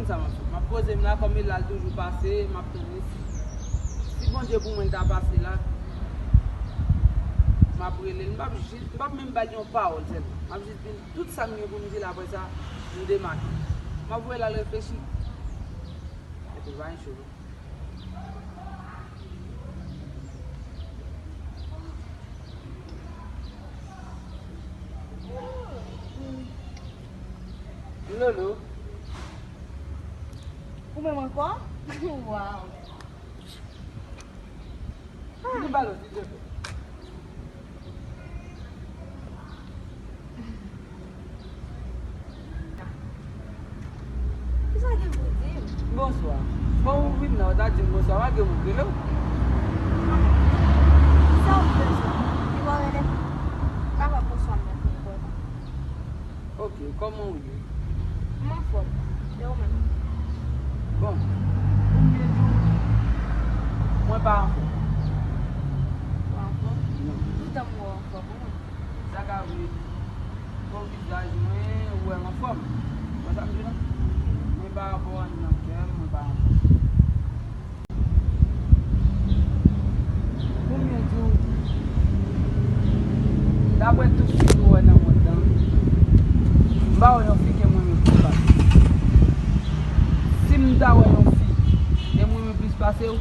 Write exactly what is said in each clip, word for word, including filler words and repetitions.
Sa m ap fè. M ap poze m la, kòm e la l toujou pase, m ap tann li. Si Bondye pou mwen, l ta pase la, m ap rele l. M p ap jis, m p ap menm ba l yon pawòl sèlman. M ap jis di l tout sa m gen pou m di l, apre sa, m demake. M ap voye l al reflechi. Epi, pa gen cho, non. Lolo. Ou menm ankò? Waw. Vini ba l, silvouplè. Kisa w gen pou di m? Bonswa. Bon, ou vin la, ou ta di m bonswa, malgre m rele w. Sa w bezwen? Li pa rele m. Pa fè bonswa m nan fè enpòtan. Ok, kòman w ye? M anfòm. E ou menm? Bon, pou m byen di w, mwen pa anfòm. Ou pa anfòm? Non. Toutan m wè w anfòm, wi. Sa ka vle di, bon, vizaj mwen, ou wè m anfòm. Wè sa m di la? Men pa rapò a nan kè m, mwen pa anfòm. Konbyen jou, daprè tout fi nou wè nan mond lan, m pa wè yon fi ke m renmen plis pase. Si m ta wè yon fi e m renmen plis pase w,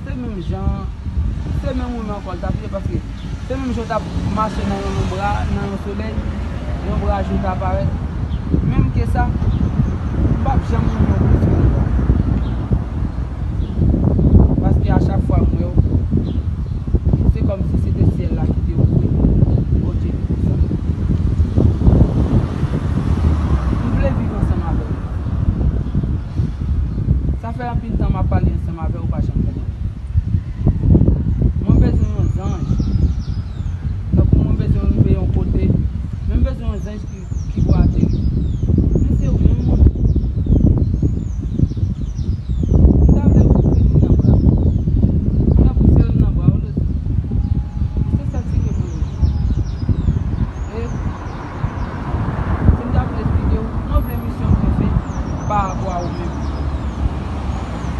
se menm jan, se menm renmen ankò l t ap ye, paske se menm jan w t ap mache nan yon lonbra, nan yon solèy, yon ombraj ou ta parèt. Menm ke sa, m p ap janm renmen w plis ke m wè w. Paske a chak fwa m wè w, se kòmsi se te syèl la ki te ouvri, Bondye ki fè sa. M vle viv ansanm avè w. Sa fè anpil tan m ap pale ansanm avè w, ou pa janm konprann. Mwen bezwen yon zanj. Tankou mwen bezwen rive yon kote, men m bezwen yon zanj ki, ki pou ateri. Men se ou menm, mwen. M ta vle ou pran m nan bra m. M ta vle sere m nan bra w, Lozin. Se sèl fi ke mwen renmen. E si m ta vle esplike w, mwen vle misyon mwen fè pa rapò a ou menm.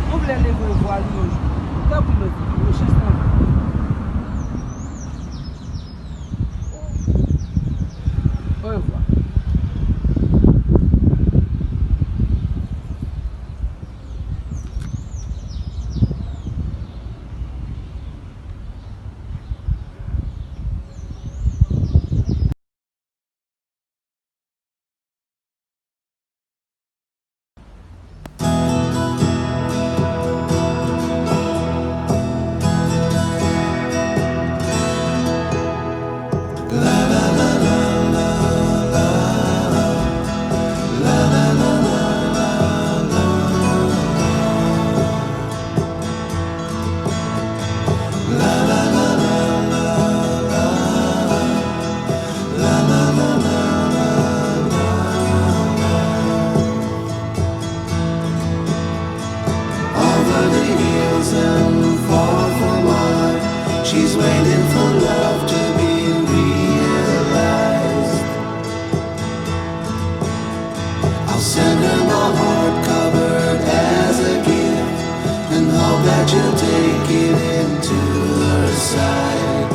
Mwen vle leve vwa l yon jou. Tanpri, Lozin, yon chans nan vi. Orevwa. Over the hills and far from wide, she's waiting for love to be realized. I'll send her my heart covered as a gift and hope that you'll take it into her side.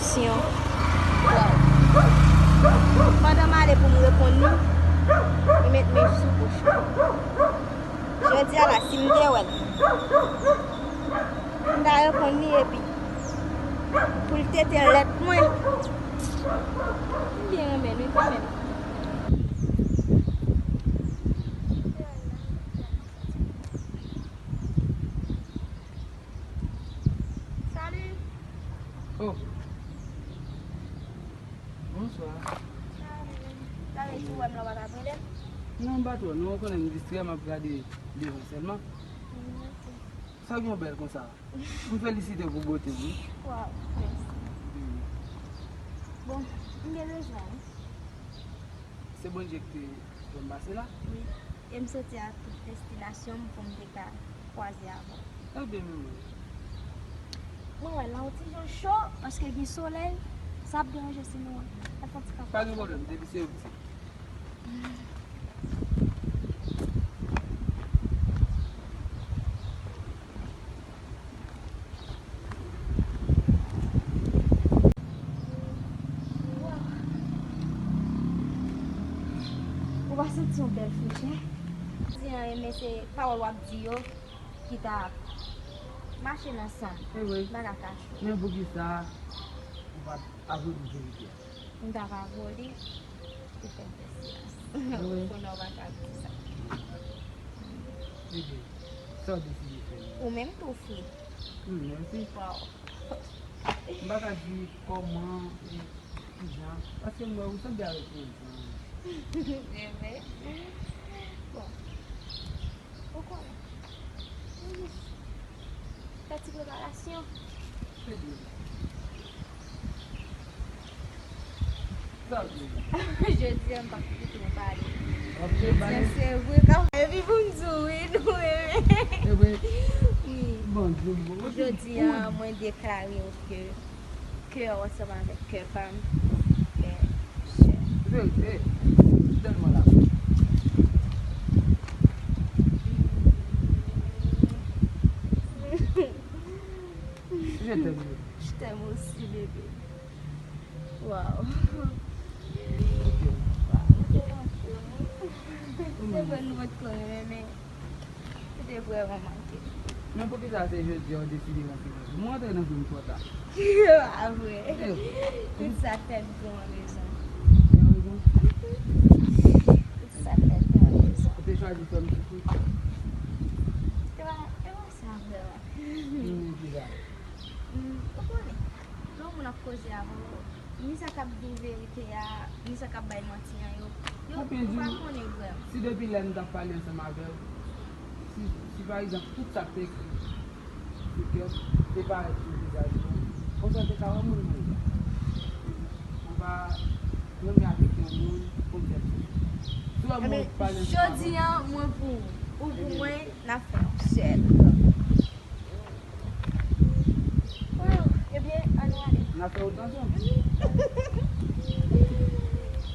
Syon. Waw. Pandan m ale pou m reponn li, li met men sou bouch li. Jodi a la, si m te wè l, m ta reponn li epi pou l tete lèt mwen. M byen renmen l wi kanmenm. Salut. Oh. Bonswa. Salut. Sa vle di ou wè m la w pa t ap rele m? Non, m pa twò, non, ou konnen m distrè, m ap gade devan sèlman. Mm, ok. Sa w gen w bèl konsa? M felisite w pou bote w, wi. Waw, mèsi. Wi. Bon, m gen bezwen w. Se Bondye ki te fè m pase la? Wi. E m soti ak tout destinasyon m pou m te ka kwaze avè w. Ebyen, men mwen. Mwen wè la yon ti jan cho, paske gen solèy, sa ap deranje si nou fè yon ti kanpe. Pa gen pwoblèm, depi se ou ki di. Ou pa santi yon bèl frechè? Di an, men se pawòl w ap di yo ki ta mache nan san m. E wi. M pa ka kache w. Men poukisa ou pa t avwe m verite a? M ta pa vole, ou fè m fè silans. Wi. Kounye a w pa ka di sa. Ebyen, sa w deside fè menm? Ou menm tou, fi. Hmm, mèsi. Waw. M pa ka di kòman, e, kijan, paske m wè ou sanble avèk yon zanj. Evre? Bon. Ou konnen. Nou jis fè ti preparasyon. Trè byen. Trè byen. Jodi a, m p ap kite w pale. W ap kite w pale? Jodi a, se vre, kanmenm. Epi pou m di w, wi, nou renmen. E vre? Wi. Bon, Dye bon. Jodi a, mwen deklare w ke kè w ansanm avèk kè pa m. Bèl chè. Verite. Tèlman la. Je t'aime, bébé. Je t'aime aussi, bébé. Waw. Ok. Se vre nou pa t ko renmen, men se te vrèman manke. Men poukisa se jodi a w deside rantre nan vi m? Mwen rantre nan vi m twò ta. Pa vre. Eh. Tout sa k fèt gen yon rezon. Gen yon rezon? Tout sa k fèt gen yon rezon. Ou te chwazi fè m soufri? E pa, e pa sa vrèman. Hmm, ki sa? Hmm, ou konnen, lè yon moun ap koze avè w, ni sa k ap di w verite a, ni sa k ap bay manti an, yo, yo, ou pa konnen vrèman. Si depi lè m t ap pale ansanm avè w, si, si pa egzanp, tout sa k te ekri sou kè m te parèt sou vizaj mwen, konsa w te ka wè moun mwen ye. Mwen pa renmen avèk yon moun pou m fè l soufri. Si w wè m pale ansanm avè w. Jodi a, mwen pou ou, ou pou mwen, n ap fè yon sèl. Waw, ebyen, ann ale. N a fè otan tou.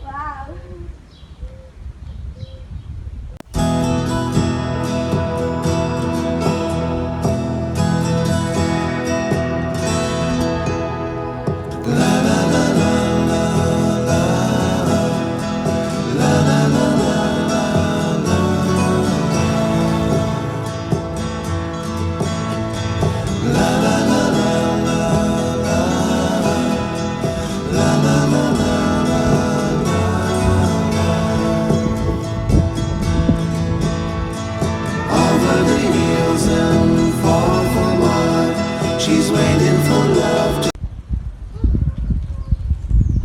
Waw. Over the hills and far, far wide, she's waiting for love to.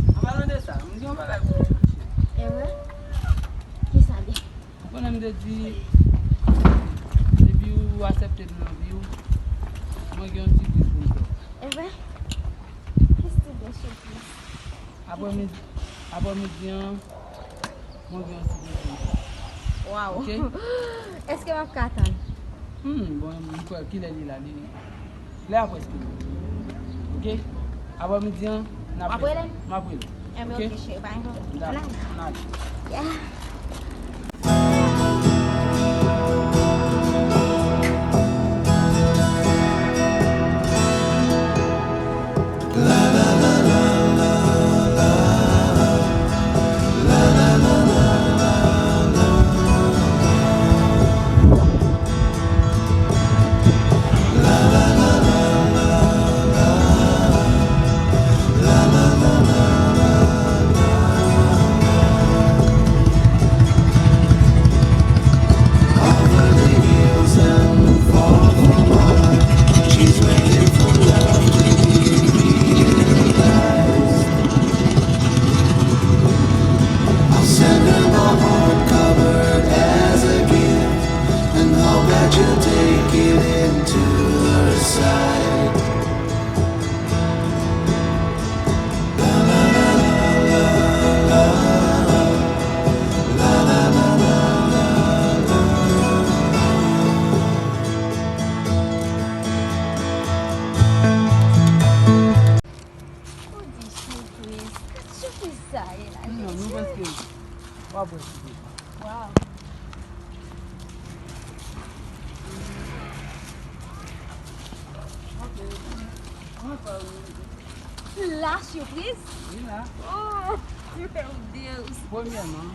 An palan de sa, m gen yon bagay pou ou, monchè. E vre? Kisa l ye? Ou konnen m te di, depi ou aksepte m nan vi w, mwen gen yon sipriz pou m fè w. E vre? Ki sipriz, sipriz? Aprè midi, aprè midi an, mwen gen yon sipriz pou w fè. Waw. Ok? Èske m ap ka tann? Hmm, bon, m kwè kilè li la, li, lè a prèske rive. Ok? Aprè midi an, n ap fè sa. W ap rele m? M ap rele w. Enben, ok, cheri, pa gen pwoblèm. N ale. N ale. Yeah. Ki sa ye la? Non, nou prèske. W ap wè si se sa. Waw. Ok. Mwen fè wi. La sipriz? Wi la. Oh, meu Deus. Premyèman,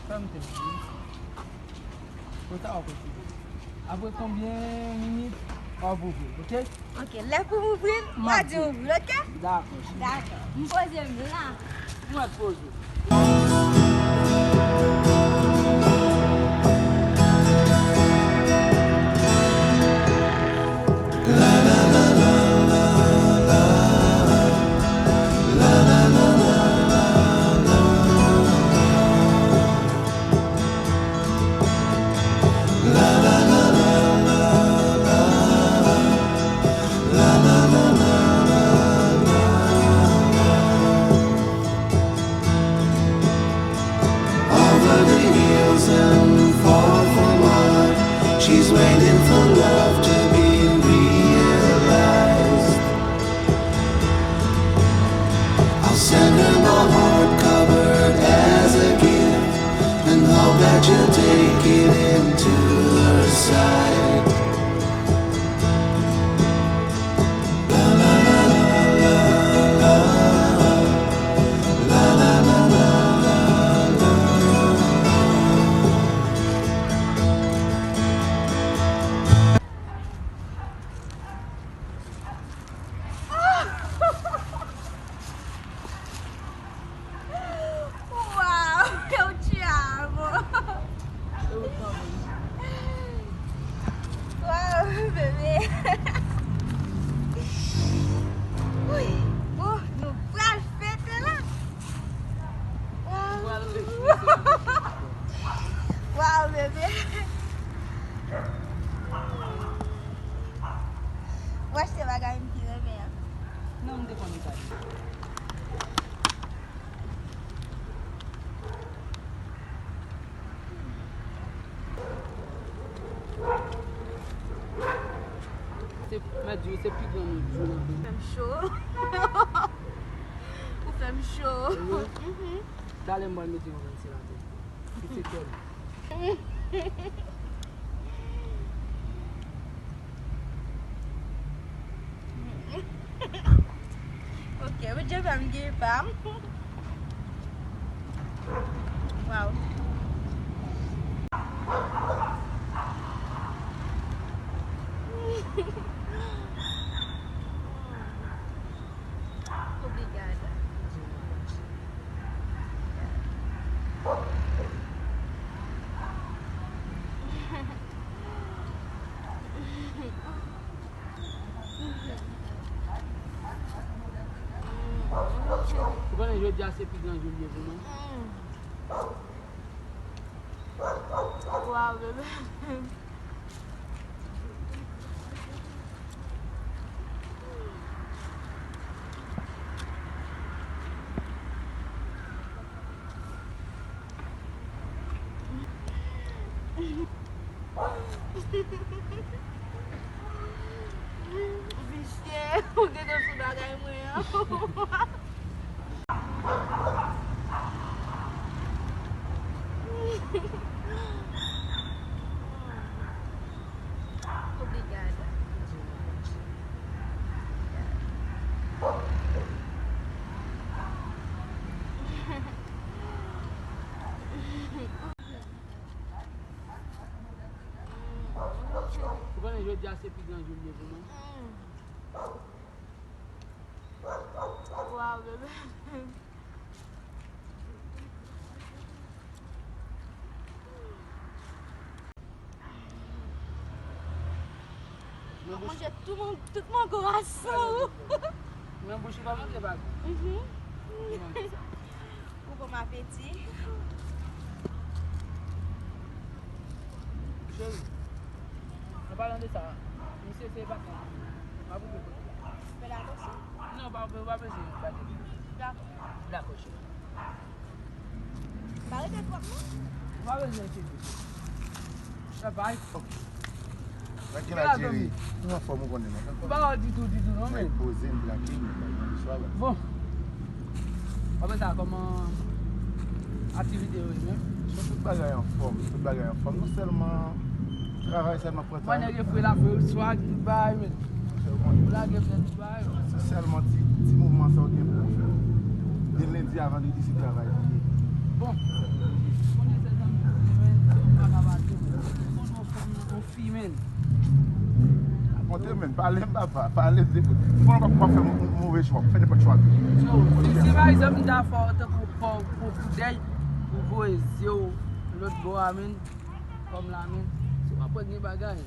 fè m tèt wi. Konsa w ap kontinye. Apre konbyen minit w ap ouvri l, ok? Ok, lè pou m ouvri l, w a di m ouvri l, ok? Dakò, cheri. Dakò. M poze m la. Mwen poze. Over the hills and far from hard, she's waiting for love to be realized. I'll send her my heart covered as a gift, and hope that you'll take it into her side. Wow, eu te amo. Eu também. Wow, bebê. Ui, oh, nou pral fete la. Wow. Pral fete. Wow, bebê. Ou achte bagay m ki renmen an. Non, m te konn sa. Se, m a di w, se pi gran nou di w nan vi. Fè m cho. Ou fè m cho. Wi. Mhm. Talè m pral mete yon vantilatè. Ki se kè m. Ok, ou djè pa m gen pa m. Wow. Obrigada. Ou konnen jodi a se pi gran jou l ye pou mwen? Waw, bebe. Visye, ou gentan sou bagay mwen an. Obrigada. Ou konnen jodi a se pi gran jou l ye pou mwen? Waw, bebe. M ap manje tout mon-, tout mango a san ou. Men bouch ou pa manje pa gou. Mhm. Ou bon apeti. Cheri, an palan de sa, misye se patnè m. M ap ouvri pòt la. Fè l atansan. Non, pa, pa bezwen gade. Dakò. Dakò, cheri. Pa rete twòp, non. Ou pa bezwen enkyete. Sa bay. Trankil la, Jerry. Nou anfòm, ou konnen, non? M pa wè w ditou, ditou, non, men. Mwen poze m, trankil, mwen bay nan biswa, la. Bon. M Apre sa, kòman aktivite yo ye menm? Bon, tout bagay anfòm, tout bagay anfòm. Nou sèlman travay, sèlman pran Mwen tan. Nèg yo fre la fre swag tout bagay menm. Ou lage fè tout bagay. Se sèlman ti, ti mouvman sa w gen pou w fè. De lendi a vandredi se travay li ye. Bon. Konnen se zanmi, men se ou pa ka pase. Konnen yon fanm nan, yon fi menm. Rakonte men, pale m papa, pale m. Mwen pa pa fè yon move chwa, fè nenpòt chwa. Yo, si, si pa egzanp m ta fè w tankou fè w pou koudèy, ou voye zye w lòt bò a menm, kòm la menm, si w ap wè gen bagay.